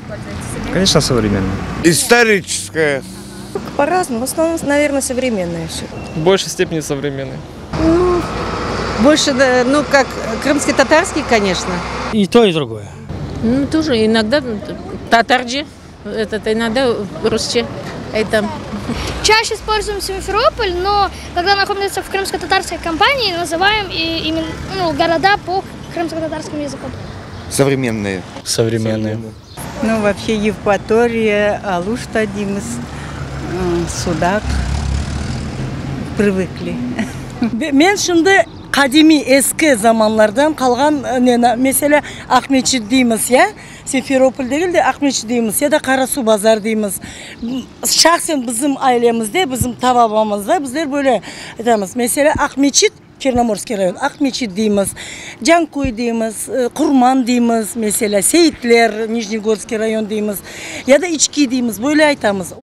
Пользуетесь? Конечно, современные. Историческое. По-разному. В основном, наверное, современные все. В большей степени современный. Ну, больше, ну, как крымский татарский, конечно. И то, и другое. Ну, тоже иногда tatarca, этот, иногда rusça. Это Чаще используем Симферополь, но когда находимся в крымско-татарской компании, называем и именно, ну, города по крымско-татарскому языку. Современные. Современные. Ну, вообще Евпатория, Алушта deymiz, Sudaq. Привыкли. Men şimdi qadimiy eski zamanlardan qalğan neni, meselâ, Aqmeçit deymiz, ya, Simferopol degil de, Aqmeçit deymiz, ya da Qarasuvbazar deymiz. Şahsen bizim ailemizde, bizim ta-babamızda bizler böyle aytamız. Meselâ, Aqmeçit, Çernomorskiy rayon, Aqmeçit deymiz, Canköy deymiz, Qurman deymiz, meselâ, Seyitler, Nijnegorskiy rayon deymiz, ya da İçki deymiz, böyle aytamız.